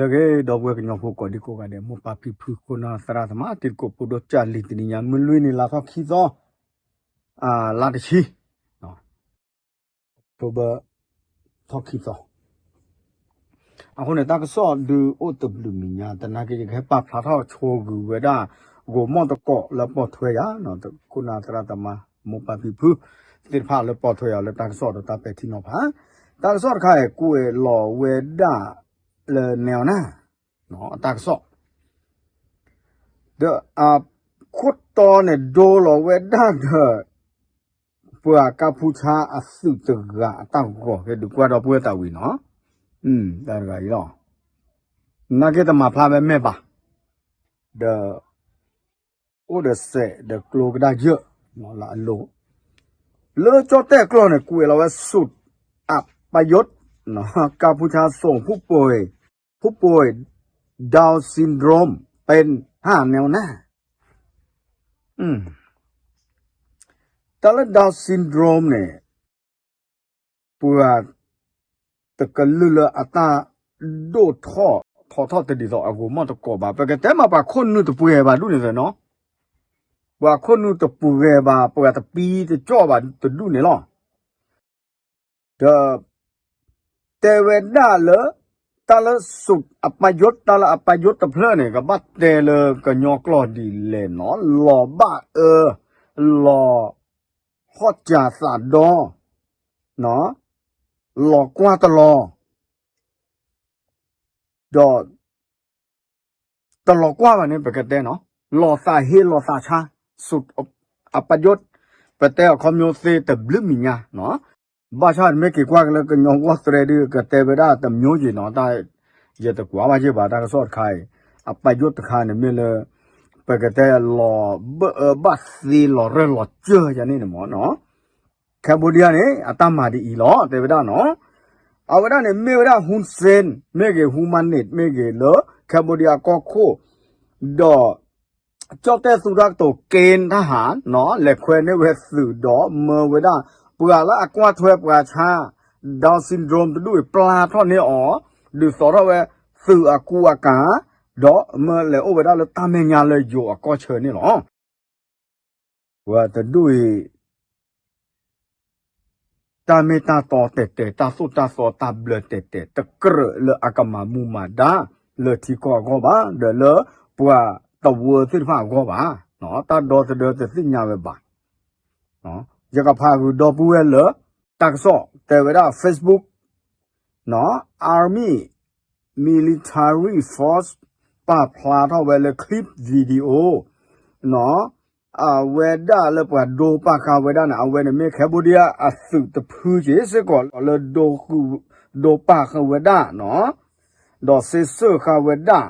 ဂ့ၤ ဒီပုၢ်ဝဲၢ်ကညီဖိကိးဒံကိးဂၤဒဲး မိၢ်ပၢ်ဖံဖု ခိၣ်နၢ်သရၣ်သမါ တံၤသကိးဖိဒိၣ်ကၢ်လံၤ တနံၤညါ မုၢ်လွံၢ်နံၤ လါထီၣ်ခံသီ လါတဆံ October ထီၣ်ခံသီ အဃိန့ၣ် တၢ်ကစီၣ်ဒုးအိၣ်တဘျုးမံၤညါ သနာ်က့ ယကဟဲပာ်ဖျါထီၣ်ဆိဂုၤဝဲဒၣ် ဂိၤမီၣ်တကိးလၢပိာ်ထွဲယၤ ခိၣ်နၢ်သရၣ်သမါ မိၢ်ပၢ်ဖံဖု သ့ၣ်တဖၣ်လၢပိာ်ထွဲယၤလၢတၢ်ကစီၣ်ဒီးတၢ်ပဲာ်ထံနီၤဖး တၢ်ကစီၣ်တခါအံၤ ကွဲးလီၤဝဲဒၣ်လၢ နဲအီနၢ် အတၢ်ကစီၣ် ဒီးအခိၣ်တီန့ၣ် ဒိလီၤဝဲဒၣ်ဒီး ပှၤကါဖူဆါအသုးတဂၤအတၢ်ဂီၤ ကဲဒုးကွၢ်ဒီပုၢ်ဝဲၢ်သးဝံၤနီၤ တၢ်တဂၤအံၤလီၤ နာ်က့တမၤဖျါဝဲမဲာ်ဘၣ် ဒီး အိၣ်ဒီးစဲးဒီးကျိကဒါယၢၢ် လၢအလိၤ လၢကၠီၣ်တဲၣ်ကျိာ်န့ၣ် ကွဲးလီၤဝဲ สูติอัปยศ กัมพูชาส่งผู้ป่วย ผู้ป่วย Down syndrome เป็นทหารแนวหน้า တၢ်လၢ Down syndrome န့ၣ် ပှၤတကလုာ်လၢအတၢ်ဒိၣ်ထီၣ်ထီထီၣ်တဒ်သိးအဂိၤမီၣ်တကိးဘၣ် ပကတဲမးပှၤခိၣ်နူာ်တပှဲၤဘၣ်ဒူၣ်န့ၣ်နီၤ ပှၤခိၣ်နူာ်တပှဲၤဘၣ် ပှၤတပံတကၠီၣ်ဘၣ်တဒူၣ်န့ၣ်လီၤ ဒီး တဲဝဲဒၣ်လၢ တၢ်လၢ สูติอัปยศ တၢ်လၢ อัปยศ တဖျၢၣ်န့ၣ် ကဘၣ်တဲလၢကညီကျိာ်ဒ်လဲၣ်နီၤ လီၤဘၣ်အၢ လီၤဟီၣ်စၢၤသးဒီ လီၤကွၢ်တလီၤ ဒီး တလီၤကွၢ်ဘၣ်န့ၣ် ပကတဲနီၤ လီၤသးဟ့လီၤသးဆါ สูติอัปยศ ပတဲအခီပညီသ့တဘျုးမံၤညါနီၤ ဘၣ်ဆၣ်တမ့ၢ်က့ၤကွၢ်က့ၤလၢကညီဂီၢ်သရဲဒုး ကတဲဝဲဒၣ်တမျိုးယံၤနီၤ တၢ် ယတကွၢ်ဘၣ်ယဲၢ်ဘၣ် တၢ်ကစီၣ်တခါအံၤ အပယိၣ်တခါန့ၣ်မ့ၢ်လၢ ပကတဲလီၤဘၢၣ်အၢဘၣ်သ့လီၤရၢၢ်လီၤစၢၤယၤန့ၣ်န့ၣ်မ့ၢ်နီၤ Cambodia န့ၣ် အတၢ်မၤဒ်အံၤလီၤ တဲဝဲဒၣ်နီၤ အဝဲဒၣ်န့ၣ် မ့ၢ်ဝဲဒၣ် Hun Sen မ့ၢ်ဂ့ၤ Hun Manet မ့ၢ်ဂ့ၤ လၢ Cambodia ကီၢ်ခိၣ် ဒီး ကၠီၣ်တဲၣ်သူၣ်ထီၣ်ကတိၤ က့တၢ်ဟး လဲၤခွဲးန့ၢ်ဝဲသုးဒီးမၢဝဲဒၣ် ပှၤလၢအကွၢ်ထွဲပှၤဆါ Down syndrome တဒူၣ်အံၤ ပျၢ်ထီၣ်န့ၢ်အီၤ ဒုးသိးထီၣ်ဝဲသုးအကူအကၤ ဒီးမၢလဲၤအိၣ်ဝဲဒၣ်လၢတၢ်မဲာ်ညါလၢယိၤအကီၢ်ဆၢန့ၣ်လီၤ. ပှၤတဒူၣ်အံၤ တၢ်မ့ၢ်တၢ်တီတဲာ်တဲာ် တၢ်သိၣ်တၢ်သီတၢ်ဘျၢတဲာ်တဲာ် တကြၢးလၢအကမၤမူမၤဒါ လၢထံကီၢ်အဂီၢ်ဘၣ် ဒီးလၢပှၤတဝၢသ့ၣ်တဖၣ်အဂီၢ်ဘၣ်. တၢ်ဒီသဒၢတသ့ၣ်ညါဝဲဘၣ်. ယကဖးဂုာ်ဒီပုၢ်ဝဲၢ်လၢ တၢ်ကစီၣ်တဲဝဲဒၣ် Facebook Army Military Force ပာ်ဖျါထီၣ်ဝဲလၢ clip video အဝဲဒၣ်လၢပှၤဒိပာ်ဃာ်ဝဲဒၣ်န့ၣ် အဝဲန့ၣ်မ့ၢ် Cambodia အသုးတဖုက့ၤစ့ၢ်ကီးလၢ ဒိပာ်ဃာ်ဝဲဒၣ် ဒီးစ့စၢၣ်ဃာ်ဝဲဒၣ်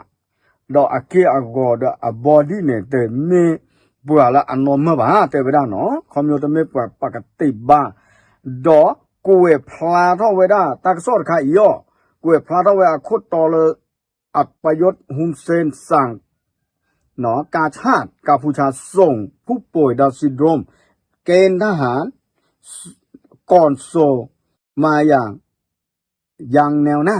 ဒီးအက့ၢ်အဂီၤဒီးအ body န့ၣ် တမ့ၢ်ပှၤလၢအနီၢ်မၢၢ်ဘၣ် တဲဝဲဒၣ်နီၤ ခီဖျိတမ့ၢ်ပှၤပကတ့ၢ်ဘၣ် ဒီးကွဲးဖျါထီၣ်ဝဲဒၣ် တၢ်ကစီၣ်တခါအံၤအီၤ ကွဲးဖျါထီၣ်ဝဲအခိၣ်တီလၢ อัปยศ ฮุนเซน สั่ง กาชาดกัมพูชาส่งผู้ป่วยดาวน์ซินโดรม เกณฑ์ทหาร ก่อนส่งมายัง ยังแนวหน้า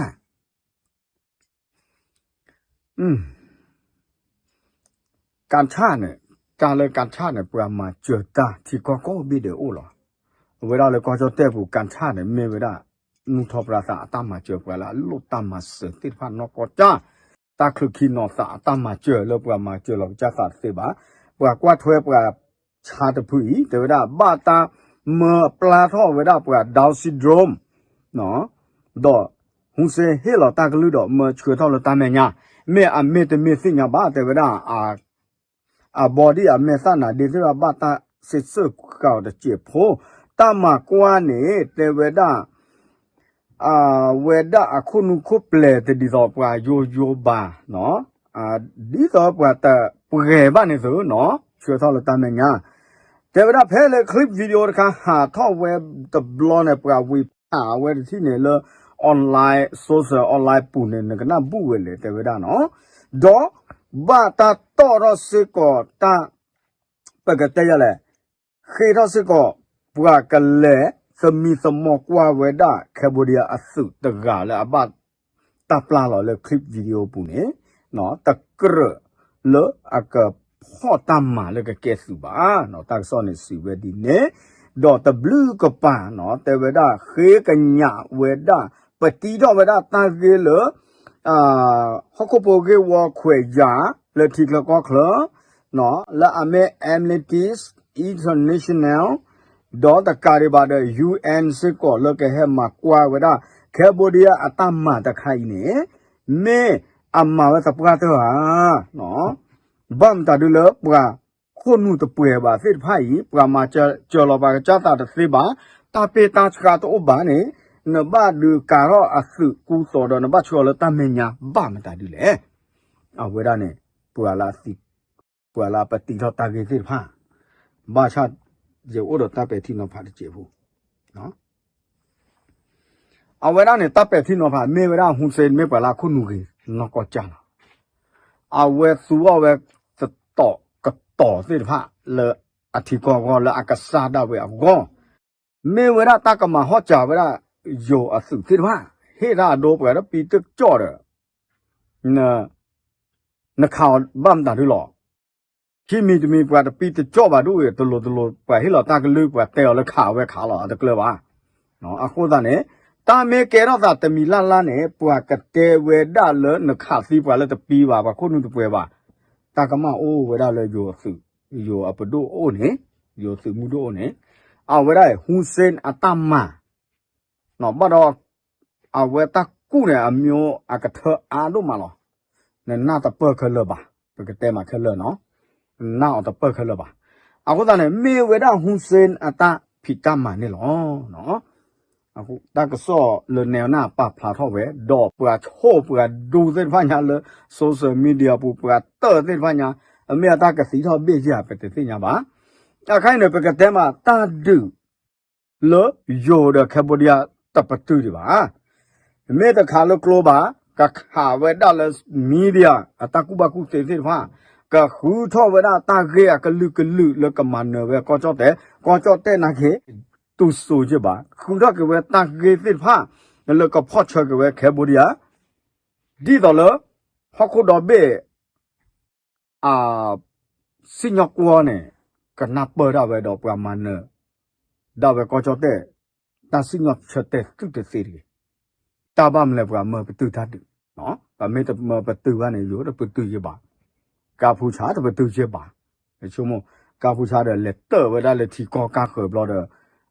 ကၣ်ဆၣ်န့ၣ် တၢ်လၢကၣ်ဆၣ်န့ၣ် ပှၤမၤစၢၤတၢ်ထံကီၢ်ကိးဘ့ၣ်ဒဲးအိၣ်လီၤ. အဝဲဒၣ်လၢကီၢ်ကၠီၣ်တဲၣ်ပူၤ ကၣ်ဆၣ်န့ၣ် မ့ၢ်ဝဲဒၣ် နူၢ်ထီၣ်ပြၤသးအတၢ်မၤစၢၤ ပှၤလၢအလိၣ်တၢ်မၤစၢၤသ့ၣ်တဖၣ်နီၢ်ကီၢ်ကၠၢ် တၢ်ချုးခံနီၤသးအတၢ်မၤစၢၤလၢပှၤမၤစၢၤလီၤကစၢ်သးတသ့ဘၣ်. ပှၤကွၢ်ထွဲပှၤဆါတဖုအံၤ တဲဝဲဒၣ် ဘၣ်တၢ်မၢပျၢ်ထီၣ်ဝဲဒၣ်ပှၤ Down syndrome ဒီး ဟူစ့ဟ့ၣ်လီၤတၢ်ကလုၢ်ဒီးမၢဆှၢထီၣ်လၢတၢ်မဲာ်ညါ မ့ၢ်အမ့ၢ်တမ့ၢ်သ့ၣ်ညါဘၣ် တဲဝဲဒၣ် အ body အမဲာ်သၣ်နၤဒ့သ့ၣ်တဖၣ်ဘၣ်တၢ်စ့စၢၣ်ဃာ်အီၤတစဲးဖိ တၢ်မၤကွၢ်န့ၣ် တဲဝဲဒၣ် အဝဲဒၣ်အခိၣ်နူာ်ခိၣ်ပျဲၢ်တဒ်သိးပှၤယိယိဘၣ် ဒ်သိးပှၤတပှဲၤဘၣ်န့ၣ်သုနီၤ ဆှၢထီၣ်လၢတၢ်မဲာ်ညါ တဲဝဲဒၣ်ဖဲလၢ clip video တခါဟးထီၣ်ဝဲတဘျီန့ၣ် ပှၤဝံၤဖးဝဲတထံၣ်န့ၣ်လၢ online social online ပူၤန့ၣ် နကနၢ်ဘူၣ်ဝဲလဲၣ် တဲဝဲဒၣ်နီၤ ဒီးဘၣ်တၢ်တီၣ်ထီၣ်စ့ၢ်ကီးတၢ် ပကတဲယၤလဲၣ် ဃ့ထီၣ်စ့ၢ်ကီး ပှၤကလဲၤသမံသမိးကွၢ်ဝဲဒၣ် Cambodia အသုးတဂၤလၢအဘၣ် တၢ်ပျၢ်လီၤလၢ clip video ပူၤန့ၣ် တကြၢးလၢအကဖီၣ်တၢ်မၤလၢကကဲသုးဘၣ်. တၢ်ကစီၣ်န့ၣ်စံးဝဲဒ်န့ၣ်, ဒီးတဘျုးကပၤ တဲဝဲဒၣ် ဃ့ကညးဝဲဒၣ် ပတံထီၣ်ဝဲဒၣ်တၢ်ဂ့ၢ်လၢ ဟီၣ်ခိၣ်ဖိဂ့ၢ်ဝီခွဲးယာ် လၢထံချၢကီၢ်ချၢ လၢအမ့ၢ် Amnesty International ဒီးတကးဒံးဘၣ်ဒီး ယူဢၣ် စ့ၢ်ကီးလၢကဟဲမၤကွၢ်ဝဲဒၣ် Cambodia အတၢ်မၤတခါအံၤန့ၣ် မ့ၢ်အမၤဝဲသပှၢ်တၢၢ်ဧါ. ဘၣ်မတၤဒုလၢပှၤခိၣ်နူာ်တပှဲၤဘၣ်သ့ၣ်တဖၣ်အံၤ ပှၤမၤစၢၤလီၤပှၤကစၢ်သးတသ့ဘၣ်, တၢ်ပ့ၢ်တၢ်ဆှါတအိၣ်ဘၣ်န့ၣ် နဘၣ်ဒုးကၤထီၣ်အသုးကူသိးဒီး နဘၣ်ဆှၢအီၤလၢတၢ်မဲာ်ညါဘၣ်မတၤဒုလဲၣ်. အဝဲဒၣ်န့ၣ် ပှၤလၢအသံ ပှၤလၢအပတံထီၣ်တၢ်ဂ့ၢ်သ့ၣ်တဖၣ်, ဘၣ်ဆၣ်ယအိၣ်ဒီးတၢ်ပဲာ်ထံနီၤဖးတစဲးဖိ အဝဲဒၣ်န့ၣ် တၢ်ပဲာ်ထံနီၤဖး မ့ၢ်ဝဲဒၣ် Hun Sen မ့ၢ်ပှၤလၢအခိၣ်နူာ်ဂ့ၤနီၢ်ကီၢ်ကၢ်လီၤ. အဝဲသူအီၤဝဲ သတီးကတီၤသ့ၣ်တဖၣ် လၢအထံကီၢ်အဂီၢ် လၢအကစၢ်ဒၣ်ဝဲအဂီၢ်, မ့ၢ်ဝဲဒၣ်တၢ်ကမၤဟီၣ်စၢၤဝဲဒၣ် ယိၤအသုးသ့ၣ်တဖၣ်, ဟ့ၣ်တၢ်အဒိပှၤတပံတကၠီၣ်ဒီး နခးအီၤဘၣ်မတၤဒုလီၤ. ခံမံၤတမံၤပှၤတပံတကၠီၣ်ဘၣ်ဒိၣ်ဝဲ တလိၤတလိၤ ပှၤဟ့ၣ်လီၤတၢ်ကလုၢ် ပှၤတဲအီၤလၢခးဝဲခးလီၤ အတကျၢၤဘၣ်. အဃိသတးန့ၣ် တၢ်မ့ၢ်ကဲထီၣ်သးတမံၤလၢ်လၢ်န့ၣ် ပှၤကတဲဝဲဒၣ်လၢနခးသံပှၤလၢတပံဘၣ် ပှၤခိၣ်နူာ်တပှဲၤဘၣ်, တၢ်ကမၣ်အိၣ်ဝဲဒၣ်လၢယိၤအသုး, ယိၤအပဒိၣ်အိၣ်န့ၣ်, ယိၤသုးမုၢ်ဒိၣ်အိၣ်န့ၣ်, အဝဲဒၣ် Hun Sen အတၢ်မၤ ဘၣ်ဒီး အဝဲတၢ်ကူၣ်န့ၣ် အမ့ၢ်အကထၢအါဒိၣ်မးလီၤ. နနၢ်တပၢၢ်ခဲလၢာ်ဘၣ်, ပကတဲမးခဲလၢာ်နီၤ, နနၢ်အီၤတပၢၢ်ခဲလၢာ်ဘၣ်. အဃိသတးန့ၣ် မ့ၢ်ဝဲဒၣ် Hun Sen အတၢ်ဖံးတၢ်မၤန့ၣ်လီၤ. တၢ်ကစီၣ်လၢနဲနၢ်ပာ်ဖျါထီၣ်ဝဲ ဒီးပှၤဆိၣ်ပှၤဒူသ့ၣ်တဖၣ်ညါလၢ social media ပူၤ ပှၤတၢၢ်သ့ၣ်တဖၣ်ညါ, အမ့ၢ်အတၢ်ကသံထီၣ်ဘ့ၣ်ယၤ ပတသ့ၣ်ညါဘၣ်. အခါအံၤန့ၣ် ပကတဲမးတၢ်ဒုး လၢယိၤဒီး Cambodia တပတုာ်ဒံးဘၣ်. မ့ၢ်တခးလၢကျိဘၣ်, ကခးဝဲဒၣ်လၢ media အတၢ်ကူၣ်ဘၣ်ကူၣ်သ့သ့ၣ်တဖၣ်, ကဃုထီၣ်ဝဲဒၣ်တၢ်ဂ့ၢ်အကလုာ်ကလုာ်လၢကမၤနၢၤဝဲကီၢ်ကၠီၣ်တဲၣ်, ကီၢ်ကၠီၣ်တဲၣ်နာ်က့ၤ တူၢ်စိက့ဘၣ်, ဃုထီၣ်က့ၤဝဲတၢ်ဂ့ၢ်သ့ၣ်တဖၣ် လၢကဖီၣ်ဆၢက့ၤဝဲ Cambodia ဒ်သိးလၢ ဟီၣ်ခိၣ်ဒီဘ့ၣ် အ စံၣ်ညီၣ်ကွီၢ်န့ၣ် ကနၢ်ပၢၢ်ဒၣ်ဝဲဒီးပှၤမၤနၢၤ ဒၣ်ဝဲကီၢ်ကၠီၣ်တဲၣ် တၢ်စံၣ်ညီၣ်ဆၢတဲာ်သုးတသ့တဂ့ၤ. တၢ်ဘၣ်မနုၤလဲၣ် ပှၤမၢပတုာ်တၢ်ဒုး, ပမ့ၢ်တမၢပတုာ်ဘၣ်န့ၣ် ယိၤတပတုာ်ယဘၣ်, ကါဖူဆါတပတုာ်ယဘၣ်. ဆိကမိၣ် ကါဖူဆါဒီးလဲၤတၢၢ်ဝဲဒၣ်လၢထံကီၢ်ကၢ်ဃၢၤဘျီဒီး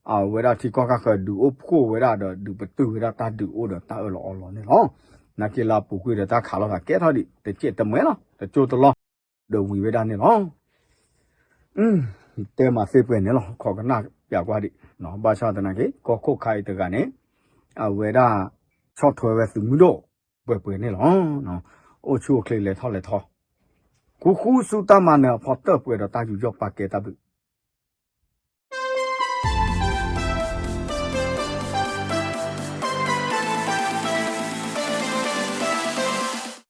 အဝဲဒၣ်ထံကီၢ်ကၢ်ဃၢၤဒုးအိၣ်ဖှိၣ်ဝဲဒၣ်ဒီး ဒုးပတုာ်ဝဲဒၣ်တၢ်ဒုးအိၣ်ဒီးတၢ်အၢၣ်လီၤအီလီၤန့ၣ်လီၤ. နာ်က့ၤလၢအပူၤကွံာ်ဒီးတၢ်ခးလိာ်သးကဲထီၣ်ဒံး တစဲးတမှဲလီၤ တကၠိတလီၢ် ဒီးဝံၤဝဲဒၣ်န့ၣ်လီၤ. တဲမးသ့ပှဲၤန့ၣ်လီၤ ခိးကနၣ်ပၠးကွၢ်ဒံး, ဘၣ်ဆၣ်သနာ်က့ ကီၢ်ခိၣ်ခါအံၤတဂၤန့ၣ် အဝဲဒၣ် ဆီၣ်ထွဲဝဲသုးမုၢ်ဒိၣ် ပှဲၤပှဲၤန့ၣ်လီၤ. အိၣ်ဆူၣ်အိၣ်ချ့လဲၤထီၣ်လဲၤထီ, ဃူဃူဆူတၢ်မၤနၢၤအဖီတၢၢ်ပှဲၤဒီးတၢ်ယူးယီၣ်ပာ်ကဲတၢ်ဘျုး